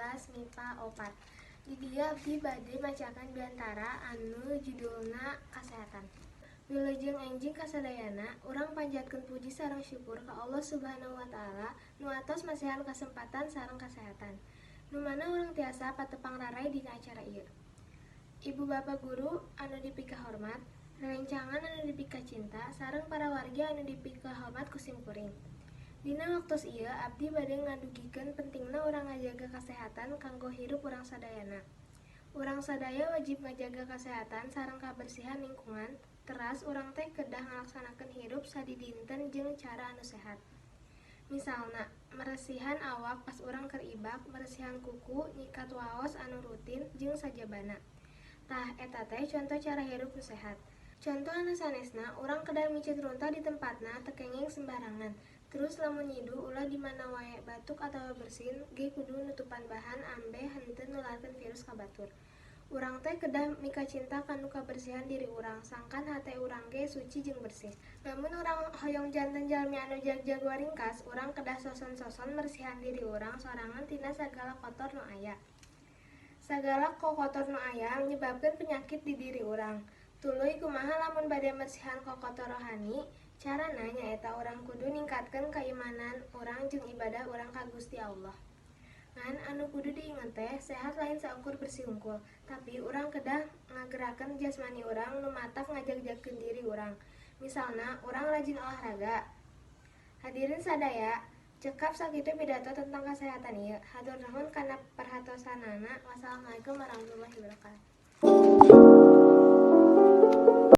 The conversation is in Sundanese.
Kelas MIPA 4. Di dieu abdi bade macakeun biantara anu judulna kasehatan. Wilujeng enjing kasadayana, urang panjatkeun puji sareng syukur ka Allah Subhanahu wa Ta'ala nu atos masihan kasempatan sareng kasehatan, nu mana urang tiasa patepang raray dina acara ieu. Ibu bapak guru anu dipikahormat, rerencangan anu dipikacinta, sareng para wargi anu dipikahormat ku simkuring. Dina waktos ieu abdi bade ngadugikeun pentingna urang ngajaga kasehatan kanggo hirup urang sadayana. Urang sadaya wajib ngajaga kasehatan sareng kabersihan lingkungan, teras urang teh kedah ngalaksanakeun hirup sadidinten jeung cara anu sehat. Misalna, meresihan awak pas urang keur ibak, meresihan kuku, nyikat waos anu rutin, jeung sajabana. Tah, eta teh conto cara hirup nu sehat. Conto anu sanesna, urang kedah miceun runtah di tempatna, teu kenging sembarangan. Terus lamun nyidu ulah di mana wae, batuk atawa bersin ge kudu nutupan bahan ambeh henteu nularkeun virus ka batur. Urang teh kedah mikacinta kana kabersihan diri urang, sangkan hate urang ge suci jeung bersih. Lamun urang hoyong janten jalmi anu jagjag waringkas, urang kedah soson-soson meresihan diri urang sorangan tina sagala kotor nu aya. Sagala kokotor nu aya nyebabkeun penyakit di diri urang. Tuluy kumaha lamun bade mersihan kokotor rohani? Carana nyaeta urang kudu ningkatkeun kaimanan urang jeung ibadah urang ka Gusti Allah. Ngan anu kudu diinget teh, sehat lain saukur bersih hungkul, tapi urang kedah ngagerakeun jasmani urang nu matak ngajagjagkeun diri urang. Misalna, urang rajin olahraga. Hadirin sadaya, cekap sakitu pidato tentang kasehatan ieu. Hatur nuhun kana perhatosanana. Wassalamualaikum warahmatullahi wabarakatuh.